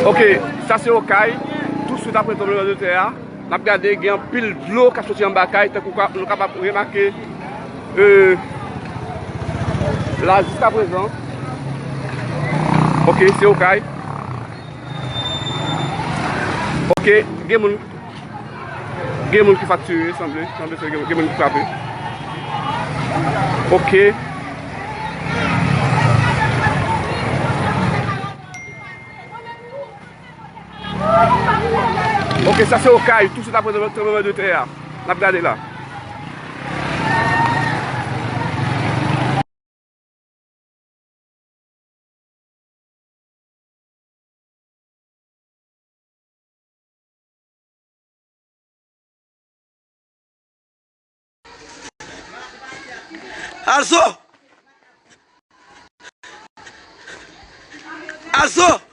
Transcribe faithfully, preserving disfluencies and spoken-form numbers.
Ok, sa se Okay. Touswit apre tranblemanntè a, n ap gade gen anpil dlo k ap soti anba kay, tankou ka- nou kapab remake, euh, la jiskaprezan. Ok, se Okay. Ok, gen moun, gen moun ki fraktire, sanble, sanble se gen, gen moun ki frape. Ok. Ok, sa se Okay, touswit apre tranblemanntè a. N ap gade la. Azo! Azo!